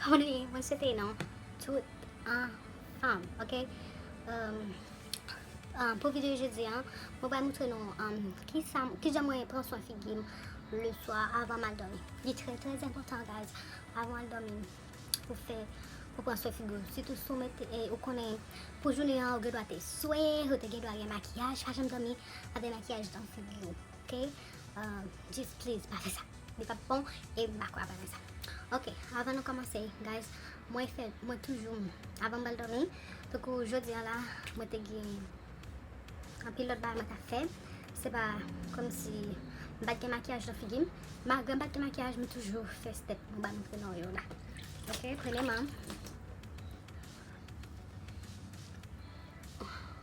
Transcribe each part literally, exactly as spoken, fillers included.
Mwen swete nou tout anfòm, ok? Um, um, pou videyo jodi a, mwen pral montre nou um, ki sa, ki jan mwen pran swen figi m le swa avan m al dòmi. Li trè, trè enpòtan, guys, avan w al dòmi, pou fè, pou pran swen figi w. Sitou si w mete, e, ou konnen, pou jounen an, ou gen dwa te swe, ou te gen dwa gen makiyaj, pa janm dòmi avèk makiyaj nan figi w, ok? Uh, just please, pa fè sa. Li p ap bon, e m pa kwè w ap renmen sa. Ok, avan nou kòmanse, guys, mwen fè, mwen toujou, avan m al dòmi, tankou jodi a la, mwen te gen anpil lòt bagay mwen t ap fè. Se pa kòmsi m pa t gen makiyaj nan figi m. Malgre m pa t gen makiyaj, m toujou fè step mwen ba nou prenon yo la. Ok, premyèman,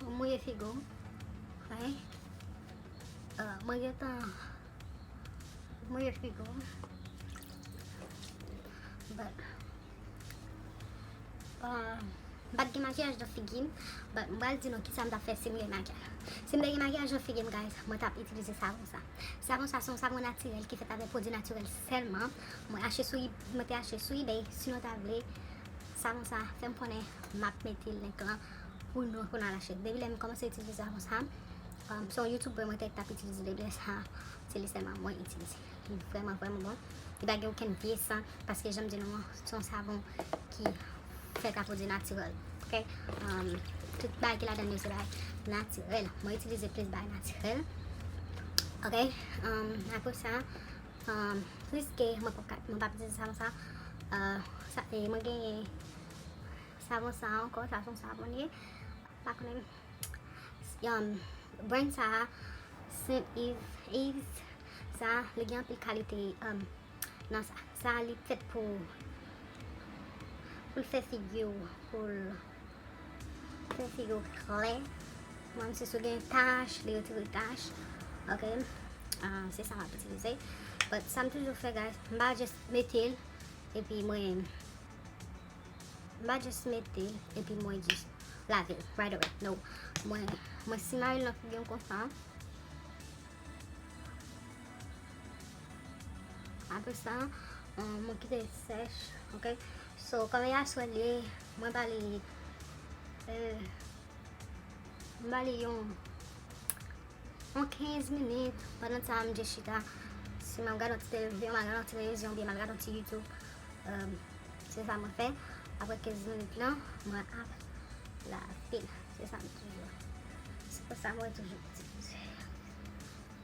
mwen mouye figi m. Right? Uh, mwen gentan mouye figi m. But, uh, m pa t gen makiyaj nan figi m, but m pral di nou kisa m t ap fè si m gen makiyaj. Si m te gen makiyaj nan figi m, guys, mwen t ap itilize savon sa. Savon sa se yon savon natirèl ki fèt avèk pwodui natirèl sèlman. Mwen achte sou, mwen te achte sou eBay, si nou ta vle. Savon sa, fè m konnen, m ap mete link lan pou nou, pou n al achte. Depi lè m kòmanse itilize savon sa, um, se yon YouTuber mwen te t ap itilize, depi lè sa, se li sèlman mwen itilize. Li vrèman, vrèman bon. Li pa gen okenn vye sant, paske jan m di nou an, se yon savon ki fèt a pwodui natirèl. Ok? Um, tout bagay ki ladan yo se bagay natirèl. Mwen itilize plis bagay natirèl. Ok? Um, apre sa, um, riske, mwen p ap ka, mwen p ap itilize savon sa. Uh, sa e, mwen genyen savon sa ankò, sa se yon savon li ye. Pa konnen, um, brand sa a, Saint Eve, Eves, sa, li gen anpil kalite, um, nan sa. Sa, li fèt pou, pou l fè figi w, pou l fè figi w klè. Menm si w gen tach, li retire tach. Ok? Ah, se sa m ap itilize. But sa m toujou fè, guys, m pa just mete l, epi mwen, m pa just mete l, epi mwen just lave l right away. No. Mwen, mwen simaye l nan figi m konsa. Apre sa, um, mwen kite l sèch, ok? So, kòm e aswè l ye, mwen ba li, eh, mwen ba li yon, yon kenz minit. Pandan sa, m just chita. Si m ap gade yon ti televizyon, m ap gade yon ti televizyon, oubyen m ap gade yon ti YouTube. Um, se sa mwen fè. Apre kenz minit lan, mwen ap lave l. Se sa m toujou. Se pou sa mwen toujou itilize,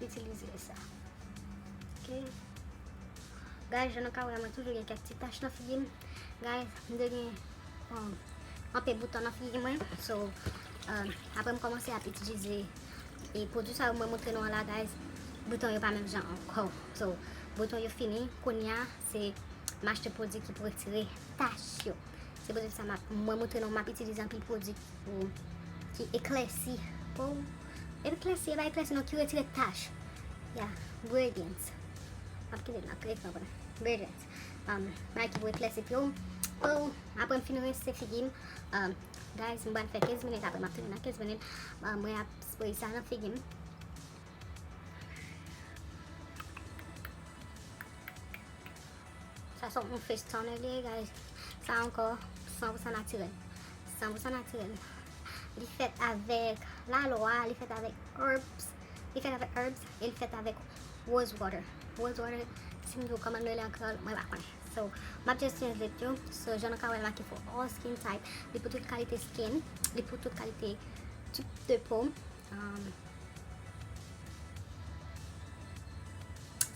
itilize sa. Ok. Guys, jan nou ka wè, mwen toujou gen kèk ti tach nan figi m. Guys, m te gen, um, anpil bouton nan figi mwen. So, um, apre m kòmanse ap itilize e pwodui sa yo mwen montre nou an la, guys, bouton yo pa menm jan ankò. So, bouton yo fini. Kounye a, se m achte pwodui ki pou retire tach yo. Se pwodui sa m ap, mwen montre nou, m ap itilize anpil pwodui pou, ki eklèsi po w. Eklèsi, e pa eklèsi non, ki retire tach. Ya, Radiance. M ap kite l nan ekran pou nou. Radiance. Um, bagay ki pou eklèsi po w. Po w. Apre m fin rense figi m. Um, guys, m pral fè kenz minit, apre m ap tounen nan kenz minit. Um, mwen ap spray sa nan figi m. Sa se yon face toner li ye, guys. Sa ankò, san pou san natirèl. San pou san natirèl. Li fèt avèk lalwa, li fèt avèk herbs, li fèt avèk herbs, e li fèt avèk rose water. Rose water, si m di w kòman l rele an kreyòl, mwen pa konnen. So, m ap just translate yo. So, jan nou ka wè l make for all skin type. Li pou tout kalite skin, li pou tout kalite tip de po. Um,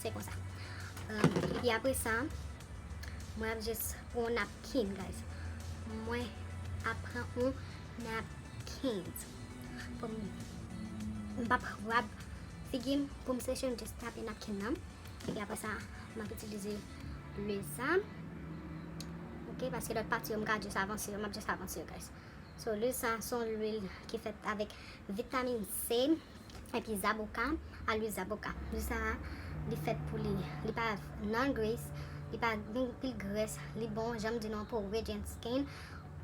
se konsa. Um, epi apre sa, mwen ap just pran yon napkin, guys. Mwen ap pran yon napkin. Pou m, m p ap rab figi m pou m seche, m just tape napkin nan. Epi apre sa, m ap itilize lwil sa. Ok, paske lòt pati yo, m ka just avanse yo, m ap just avanse yo, guys. So, lwil sa, se yon lwil ki fèt avèk vitamin C epi zaboka, a lwil zaboka. Lwil sa, li fèt pou li, li pa non grease, li pa gen pil grès, li bon, jan m di nou, pou radiant skin,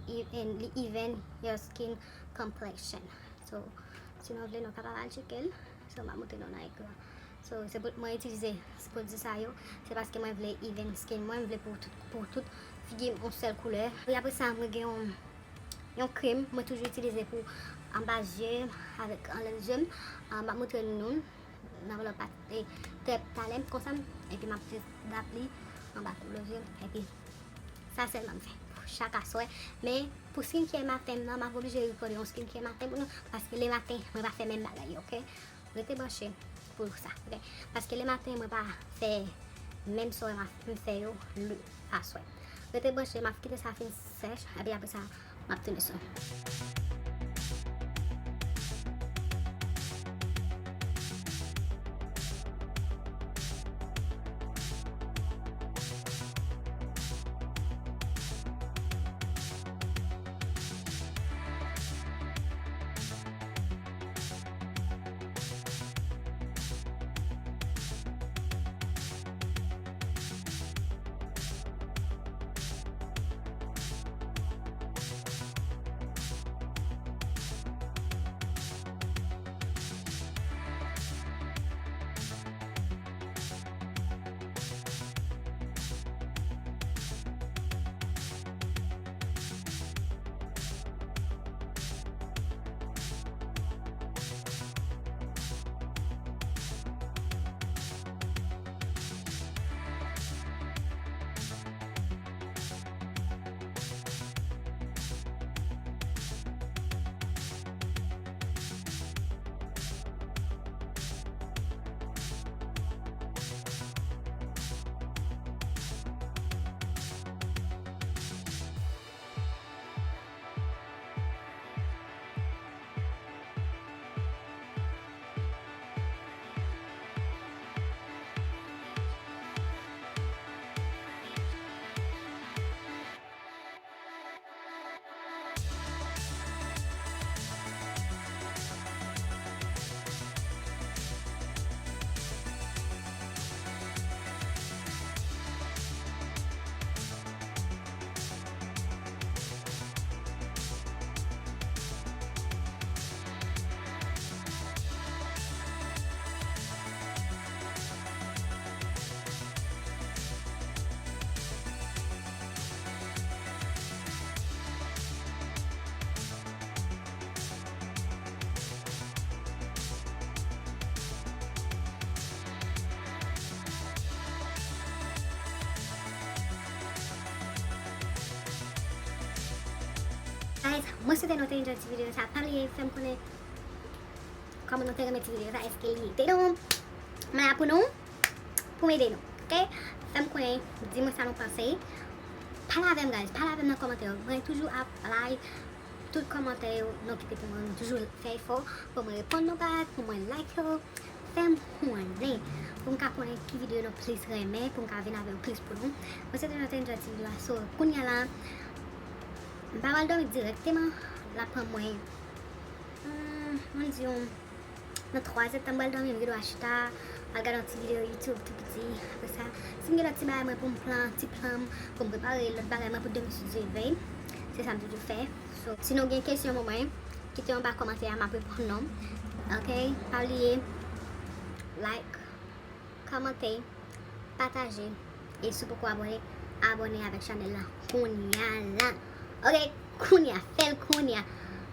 e, and li even your skin complexion. So, si nou vle, nou kapab al tcheke l. So, m ap montre nou nan ekran. So, se pou mwen itilize pwodui sa yo, se paske mwen vle even skin mwen, m vle pou tout, pou tout Figi m yon sèl koulè. Epi apre sa, mwen gen yon, yon krèm mwen toujou itilize pou anba zye m avèk anlè zye m. Ah, m ap montre nou nan lòt pati, eh, tè talè m konsa m, epi m ap jis dap li anba koulè zye m, epi sa sèlman m fè pou chak aswè. Men pou skincare maten m nan, m ap oblije rekòde yon skincare maten pou nou, paske lematen, mwen pa fè menm bagay yo, oke? Rete branche pou sa, oke? Paske lematen, mwen pa fè menm sa m ap, m fè yo le aswè. Rete branche, m ap kite sa fin sèch, epi apre sa, m ap tounen sou nou. Guys, mwen swete nou te enjoy ti videyo sa. Pa bliye fè m konnen kòman nou te renmen ti videyo sa, èske li ede nou? Mwen la pou nou, pou m ede nou, oke? Fè m konnen, di mwen sa nou panse. Pale avè m, guys, pale avè m nan kòmantè yo. Mwen toujou ap like tout kòmantè yo nou kite pou mwen. Mwen toujou fè efò pou mwen reponn nou back, pou mwen like yo. Fè m konnen pou m ka konnen ki videyo nou plis renmen, pou m ka vin avè yo plis pou nou. Mwen swete nou te enjoy ti videyo a. So, kounye a la, m pa pral dòmi dirèkteman, l ap pran mwen, hmm, ann di yon, nan twazè tan m pral dòmi, m gen dwa chita, al gade yon ti videyo YouTube tou piti. Apre sa, si m gen lòt ti bagay mwen pou m plan, ti plan m, pou m prepare lòt bagay mwen pou dòmi si Dye vle, se sa m toujou fè. So, si nou gen kesyon pou mwen, kite anba kòmantè a, m ap reponn nou. Oke? Pa bliye like, kòmante, pataje, e si w poko abòne, abòne avèk chanèl la kounye a la. Oke? Kounye a, fè l kounye a.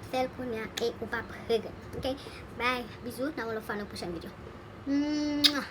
Fè l kounye a e ou p ap regrèt. Oke? Bye, bizou, n a wè lòt fwa nan pwochèn videyo. Mwah!